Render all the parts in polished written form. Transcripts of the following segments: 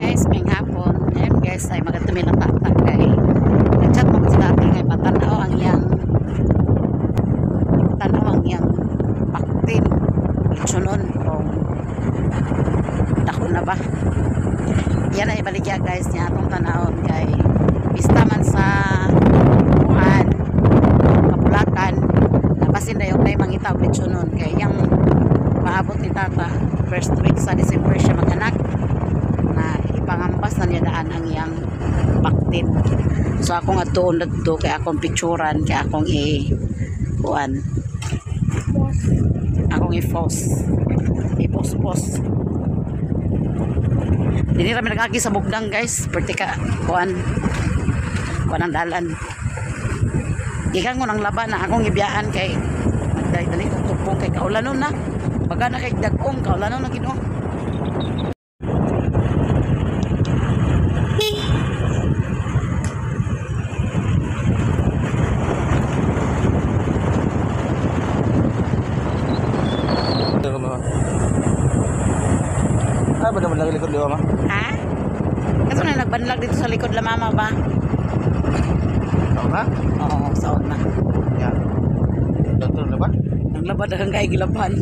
Guys, may hapon. Ngayon guys, ay magatumi na tata kay nagchat mo sa dati kay patanaw ang iyang paktin. Lechonon kung dako na ba. Yan ay baligya guys niya atong tanawon kay pista man sa kuan Kapulakan. Nabasin na yung mangita og lechonon kay yang paabot ni tata first week sa December siya mag-anak na ipangambas na niya daan ang iyang baktin. So akong adtuon dadto kay akong picturan, kay akong i kuan. Akong i-post. I-post-post. Dini ra mi nag-agi sa Bugdang guys, perti ka kuan. Kuan ang dalan. Gikan ko ng laban na akong ibiyaan kay magdali-dali kong tupong kay kaulanon na. Baga na kay dagong kaulanon na Ginoo. Ay, ba naman lagi likod liwa ma? Ha? Kaso na nagbanlag dito sa likod la mama ba? Tama na? Oo, sa una. Yan. Doktor na ba? Nang labad ang kay gilaban.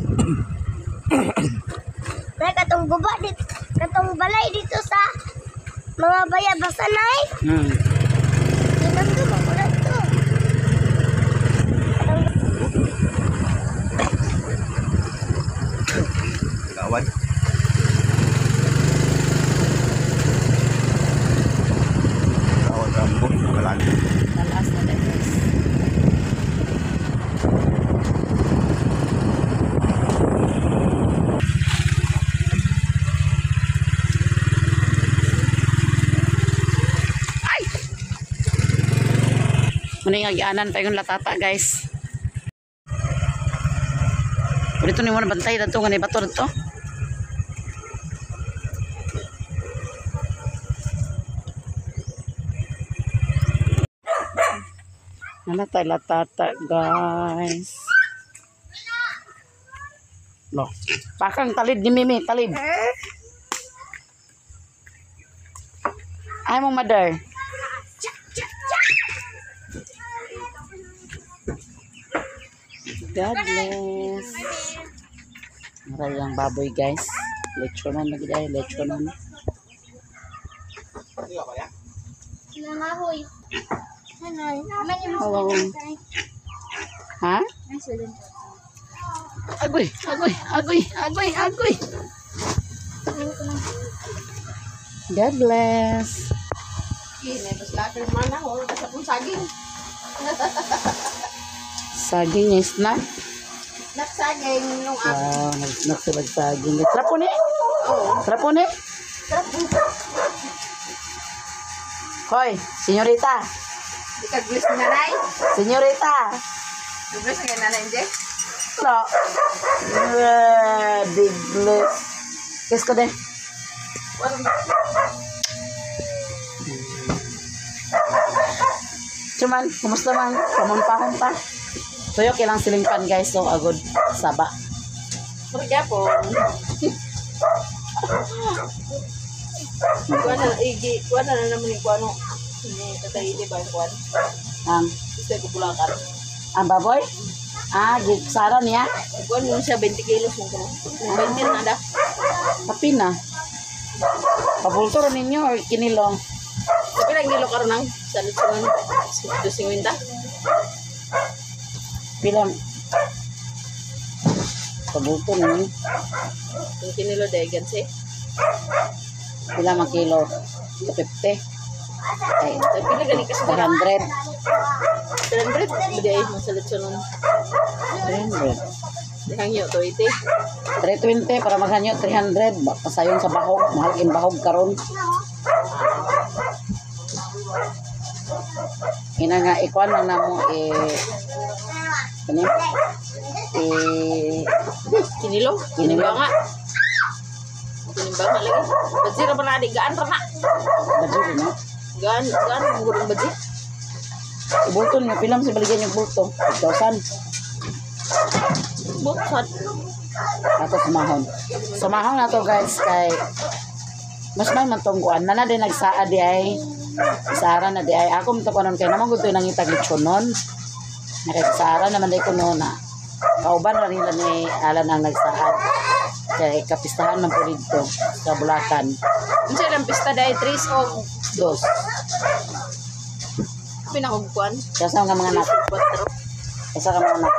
Nay, katong guba dito, katong balay dito sa mga bayabasan nay. Ginando magulat to. Katong Kawan. Kawan rambo, kalan. Talas na din, guys. Ay! Muna yung agianan pa yung latata, guys. Dito ni mo na bantay dito nga ni bato dito. Nalatay latata, guys. No. Pakang talid ni Mimi, talid. Ay mong mother. God bless. Maray ang baboy, guys. Lechonan lagi dahil, lechonan. Nangahoy. Hello. Ha? Agoy, agoy, agoy, agoy, agoy. God bless. Saging yung snack. Nagsaging nung Wow, nag-snack sila saging. Trapo ni? Trapo ni? Hoy, senyorita. Ikag-bless ni nanay. Senyorita. Nag-bless ni nanay, hindi? No. Big bless. Kiss ko din. Chuman, kumusta man? Pamunpahon pa. Tuyo kilang silingpan guys, so agod saba. Magyapon. Kuha na, igi, kuha na naman yung kuha no. Hindi, tatay, di ba yung kuha? Ang Gusto ko pulakan. ang baboy? Ah, sara niya. Kuha mo siya 20 kilos mo kuno. 20 na da. Kapi na. Pabulto rin ninyo or kinilo? Tapi lang kilo karon nang sa lutsungan 250. Pila? Pabulto ninyo. Yung kinilo dahil gansi. Pila man kilo? 250. Ay, Sa pila gani kasi 400. 300 bidi ay sa lutsungan. 300. Dihangyo to ite. 320 para maghanyo 300. Pasayon sa bahog, mahal in bahog karon. Ina nga ikuan lang namo eh kani eh Kinilo? Kinilo. Kinimbanga. Kinimbanga lagi. Baji ra pa na di gaan ra na. Badyo no. Gaan gaan mo gurong baji. Ibulto niyo pilam sa baligyan yung bulto. 5,000. Buksat. Ato sumahon. Sumahon na to guys kay Mas may man tong kuan na na din nagsaad di ay. Sara na di ay ako mo to kunon kay naman gud to nangitag lechonon. Nakagsara naman di ko no na. Kauban ra nila ni Alan ang nagsaad. Kay kapistahan man po dito sa Bulacan. Unsa lang pista dai 3 o Dos. pinakugkuan? Kasa nga mga anak. 4. Kasa ka mga anak.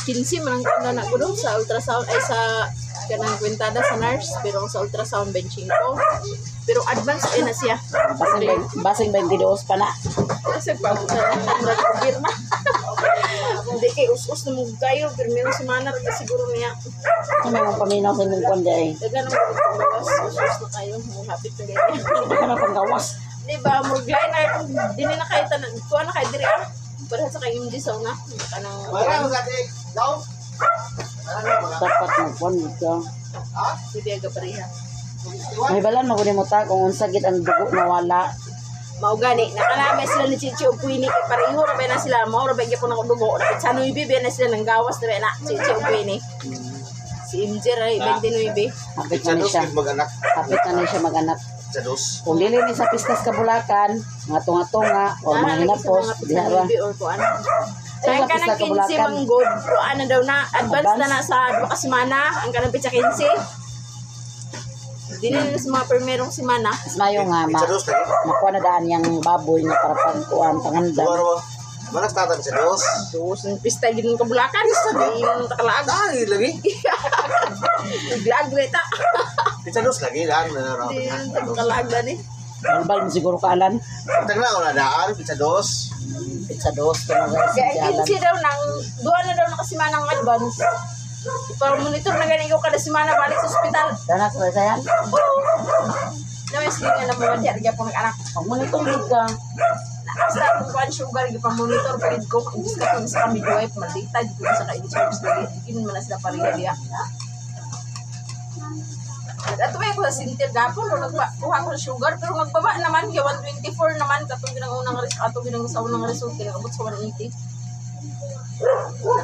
15 man ang kuan na ko sa ultrasound ay sa kanang kwentada sa nurse pero ang sa ultrasound 25. Pero advance ay na siya. Basing 22 pa na. Kasi pabutan ng murag kubirma. Hindi kay us-us na mong kayo pero meron semana ra siguro niya. Ito may mong paminaw sa imong kuan di ay. Daghan ang panggawas, us-us na kayo, mong hapit na ganyan. Hindi ka na panggawas. Di ba, murag lain na dili na kayo tanan, kuha na kayo diri ah. Para sa kay MG sa una, kanang Dapat mo kuan ka. Sige aga pareha. May balan mo mo ta kung unsa gid ang dugo na wala. Mao gani nakalami sila ni Chichi og Queenie kay pareho ra ba na sila, mao ra ba gyapon ako dugo. Dapat sa 9 ba na sila nang gawas na ba na Chichi og Queenie. Si MJ ra 29. Hapit na ni siya. Mag-anak. Hapit na ni siya mag-anak. Sa dos. Kung dili ni sa pistas kabulakan, mga tunga-tunga o mga hinapos, diha ra. Or kuan. Sa Ang pista kanang 15 kabulakan. manggod, kuan na daw na, advance Advance. na na sa duha ka semana, ang kanang pitsa 15. Dili na sa mga permerong semana. Mas mayo nga ma Sa dos lagi. makuha na daan yang baboy nga para pagkuan pangandam. Duwa ra. Manak tata sa dos. Dos, ang pista gid ng kabulakan. Pista di yung takalaag. Dali lagi. Naglaag ta. Sa dos lagi daan na ra. Di yung takalaag gani. Balbal mo siguro kaalan. Tagla ko na daan sa dos. Pizza dos ko na guys Kaya si Alan. 15 daw nang duha na daw nakasimana ang advance. Ipa-monitor na gani ko kada semana balik sa ospital. Dana sa sayan. Oo. Na may sige nga na mga diya gyapon nag-anak. Pag monitor gid ka. Hasta akong kuan sugar gipa-monitor pa gid ko. Imbis ka kung sa midwife maldita gid ko sa ka-in-charge lagi. Gin man na sila pareha diya. Ato ba ko sa sinter gapon no nagpakuha ko sa sugar pero nagbaba naman kay 124 naman katong ginang unang atong ginang sa unang result kinabot sa 180.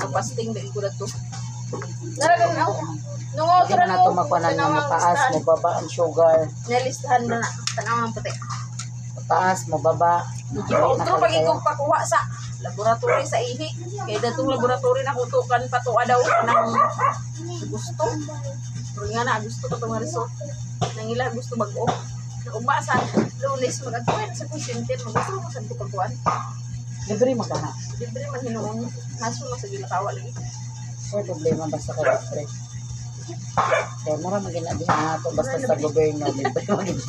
Nagpasting dahil ko na to. Naragan na. Nung Hindi na nato makuha na nga mataas, mababa ang sugar. Nalistahan na na. Tanaw ang puti. Mataas, mababa. Otro pag ikaw pakuha sa laboratory sa ihi. Kaya datong laboratory na kutukan patua daw ng gusto. Pero nga na gusto ko itong result. Nang ila gusto bag-o. Nauma sa Lunes mag-agkuhan sa kusintin. Magusto ko sa pagkuhan. Libre mo ka na. Libre man hinuon. Haso na sa gilakawa lagi. May problema basta kay libre. Kaya mura magina di nga ato basta sa gobyerno libre magina.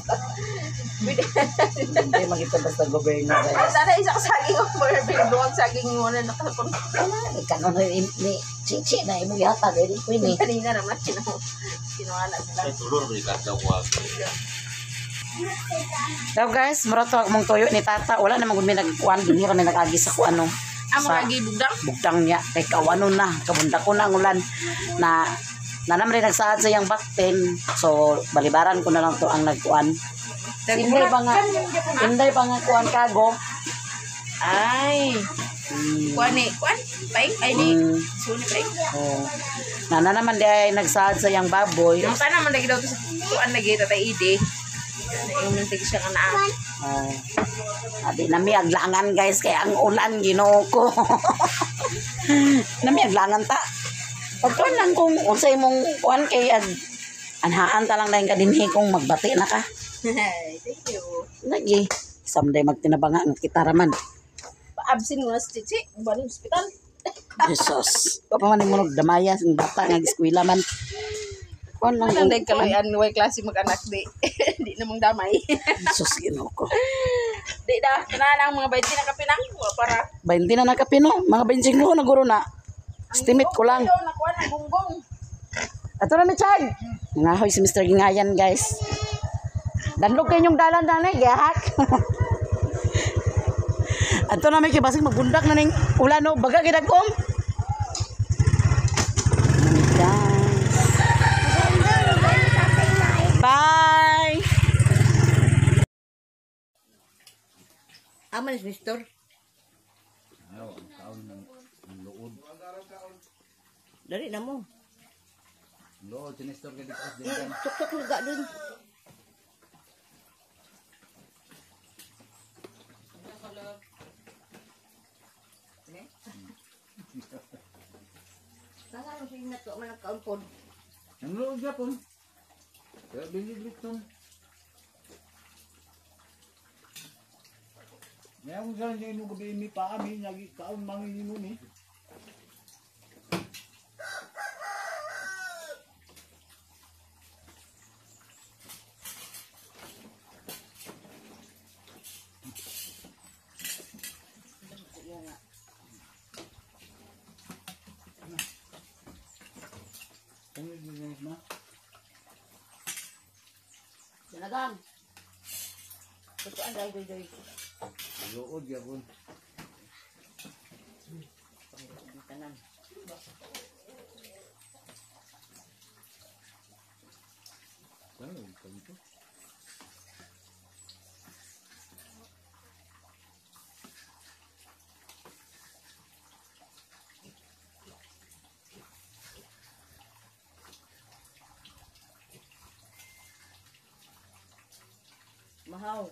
Libre magita basta gobyerno guys. Sana isa ka saging o pinagduwag saging mo na nakapon. Ikaw na ni Chichi na imo yata dili ko ni. Kanina naman kinuha na sila. Tulor ba ikadlaw ko. Daw guys, mura to mong tuyo ni tata. Wala naman gud may nagkuan dinhi ra may nag-agi sa kuano. Ang Sa mga gibugdang. bugtang niya kay kawano na kabunda ko na ang ulan na na naman rin nagsaad sa iyang bakten. So balibaran ko na lang to ang nagkuan. Inday pa nga, inday pa nga kuan kago. Ay, kuan ni, kuan, paing, ay ni, suni paing. Oh. Na na naman di ay nagsaad sa iyang baboy. Ang tanan man lagi daw to sa kuan lagi tatay ide. Yung nantig siya nga naa. Oh. Adi nami aglangan guys kay ang ulan Ginoo ko. Nami aglangan ta. Pagkuan lang kung unsay imong kuan kay ag anhaan ta lang dayon ka dinhi kung magbati na ka. Thank you. Lagi samday magtinabanga ang kita raman. Pa-absent mo na si Chichi, balik ospital. Jesus. Pa man mo nagdamaya ang bata nga eskwela man. Kuan lang Anong dahil kaloyan, way klase mag-anak di. Di namang damay. Jesus Ginoo ko. Di da, tanan ang mga 20 na kapinang, wa para. 20 na nakapino, mga 25 na guro na. Estimate ko lang. Ito, nakuha ng gunggong. Ato na mi Chad. Nangahoy si Mr. Gingayan, guys. Danlog kayo yung dalan danay, gahak. Ato na mi kay basig magbundak na ning ulan no, baga gid agom. Guys. Bye. Aman is Mister. Dali na mo. Lood, sinistor ka dito. Tuktok luga dun. Yapon sa inat ko man nagkaon. Ang loob yapon. Kaya biniglit nun. Ngayon kung saan siya inong gabi mi paami, nagi kaon mangin mo ni. Dalagang. Tutuan dahil doy doy. Lood yapon. Tanan. Ano ito? Mahaw.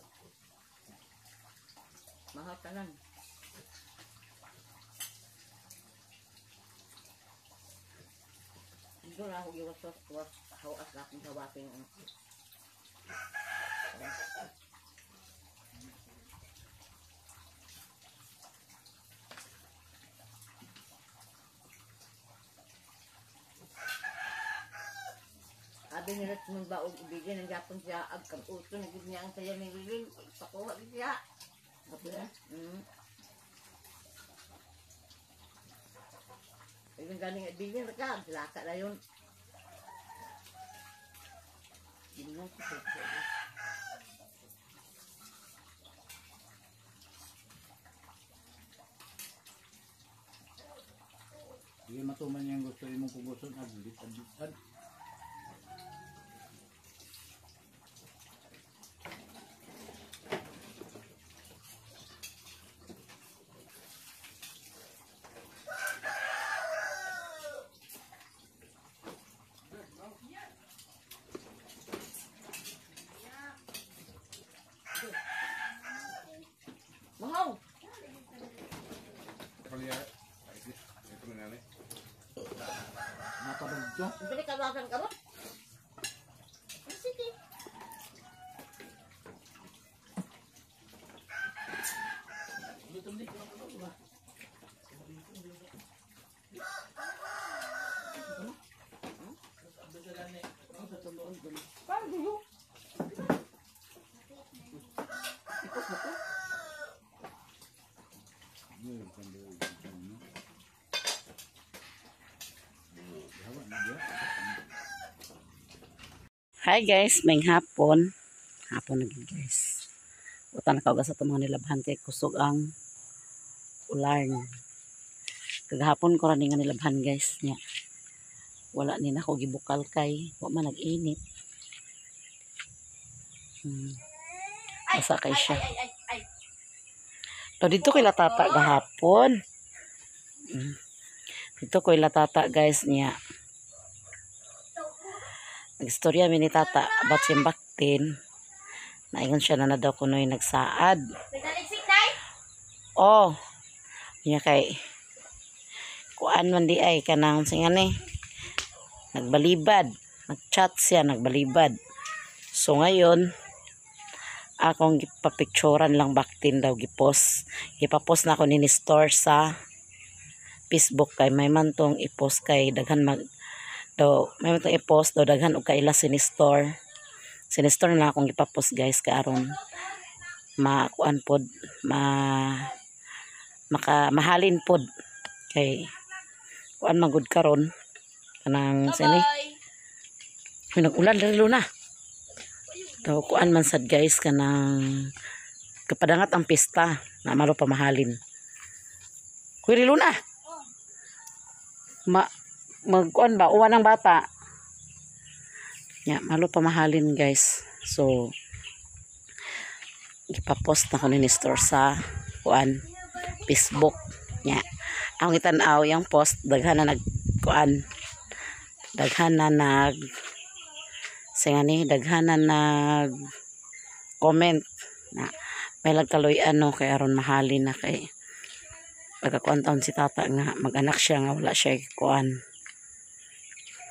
Mahaw tanan. Dito na ako giwas-was hawas na akong hawakin. Abi ni Richmond ba og ibigin ang Japon siya ag kabuto na gid niya ang saya ni Lilin pakuha gid siya. Ibig ganing ibigin ra ka silaka na yun. Ginoo ko. Sige matuman niya ang gusto imong kuguson adlit adlit. Mahaw. Napabagyo. Bili ka ba karon? Sige. Hi guys, may hapon. Hapon na gid guys. Utan na kaugas sa mga nilabhan kay kusog ang ulan. Kagahapon ko ra ni nga nilabhan guys niya. Wala ni nako gibukal kay wa man nag-init. Basa kay siya. To dito kay latata gahapon. Dito kay latata guys niya. Nagstorya mi ni tata about siyang baktin. Naingon siya na daw kunoy nagsaad. Oh. Niya kay kuan man di ay kanang singan eh. Nagbalibad. Nagchat siya, nagbalibad. So ngayon, akong gipapicturan lang baktin daw gipost. Gipapost na ako ni store sa Facebook kay may man tong i-post kay daghan mag daw may man tong i-post daw daghan og kaila sinistore. Sinistore na akong gipapost guys kay aron makuan pod maka mahalin pod kay kuan man gud karon kanang sini. Uy, nag-ulan dali na. Daw kuan man sad guys kanang kapadangat ang pista na malo pa mahalin. Kuy Luna. Magkuan ba uwan ang bata. Ya, malo pa mahalin guys. So ipapost na ko ni Nestor sa kuan Facebook nya. Ang gitan-aw yang post daghan na nagkuan. Daghan na nag singani, daghan na nag comment na may lagkaloy ano kay aron mahalin na kay pagkakuan taon si tata nga mag-anak siya nga wala siya kuan.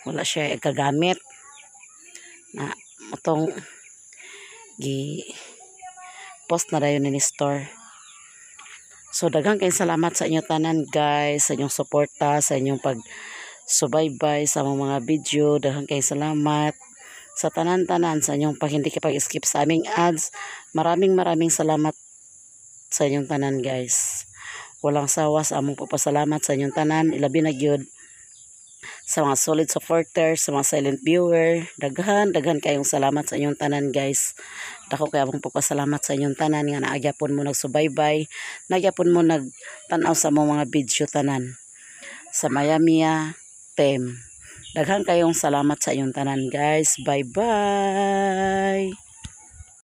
Wala siya kagamit na atong gi post na dayon ni store. So daghang kayong salamat sa inyo tanan, guys, sa inyong suporta, sa inyong pag subaybay sa among mga video. Daghang kayong salamat sa tanan-tanan, sa inyong pag hindi ka pag-skip sa aming ads. Maraming maraming salamat sa inyong tanan, guys. Walang sawa sa among pagpasalamat sa inyong tanan, ilabi na gyud sa mga solid supporters, sa mga silent viewer. Daghan, daghan kayong salamat sa inyong tanan, guys. Dako kay among pagpasalamat sa inyong tanan nga naa gyapon mo nagsubaybay, naa gyapon mo nagtan-aw sa among mga video tanan. Sa Mayamia team. Daghan kayong salamat sa inyong tanan, guys. Bye-bye.